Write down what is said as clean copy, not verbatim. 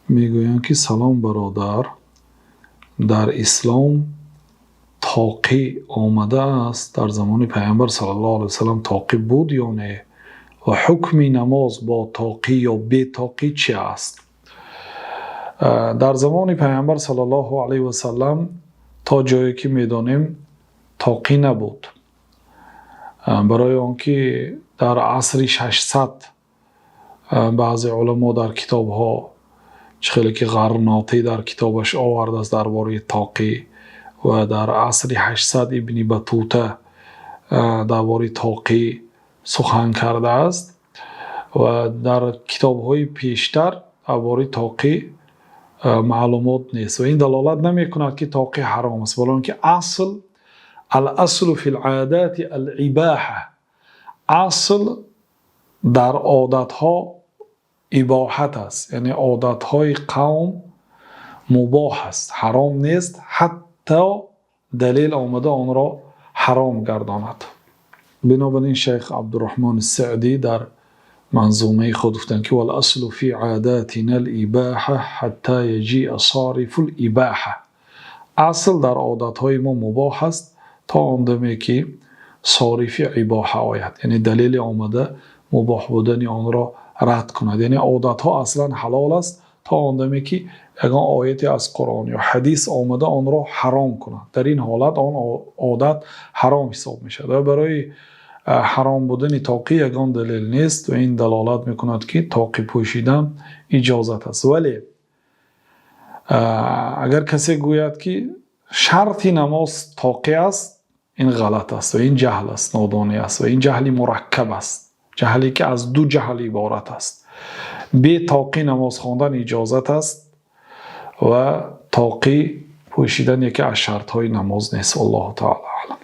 Мегӯянд, ки салом, бародар, дар ислом тоқӣ омадааст? Дар замони Паёмбар саллаллоҳу алайҳи васаллам тоқӣ буд ё не ва ҳукми намоз бо тоқӣ ё бе тоқӣ чӣ аст? Дар замони Паёмбар саллаллоҳу алайҳи васаллам, то ҷое ки медонем, тоқӣ набуд, барои он ки дар асри 600 баъзе уламо дар китобҳо, чӣ хеле ки Ғарнотӣ дар китобаш овардааст дар бораи тоқӣ ва дар асри 800 Ибни Батута дар бораи тоқӣ сухан кардааст ва дар китобҳои пештар дар бораи тоқӣ маълумот нест ва ин далолат намекунад, ки тоқӣ ҳаром аст, барои он ки асл الأصل في العادات الإباحة, асл дар одатҳо ибоҳат аст, яъне одатҳои қавм мубоҳ аст, ҳаром нест, ҳатто далел омада онро ҳаром гардонад. Бинобар ин шайх Абдураҳмони Саъдӣ дар манзумаи худ гуфтанд, ки والأصل في عاداتنا الإباحة حتى يجيء صارف الإباحة, асл дар одатҳои мо мубоҳ аст, то он даме ки сорифи ибоҳа ояд, яъне далеле омада мубоҳ будани онро рад кунад. Яъне одатҳо аслан ҳалол аст, то он даме ки ягон ояте аз Қуръон ё ҳадис омада онро ҳаром кунад. Дар ин ҳолат он одат ҳаром ҳисоб мешавад ва барои ҳаром будани тоқӣ ягон далел нест ва ин далолат мекунад, ки тоқӣ пӯшидан иҷозат аст. Вале агар касе гӯяд, ки шарти намоз тоқӣ аст, ин ғалат аст ва ин ҷаҳл аст, нодонӣ аст ва ин ҷаҳли мураккаб аст, ҷаҳле ки аз ду ҷаҳл иборат аст. Бе тоқӣ намоз хондан иҷозат аст ва тоқӣ пӯшидан яке аз шартҳои намоз нест. Аллоҳу таъала аълам.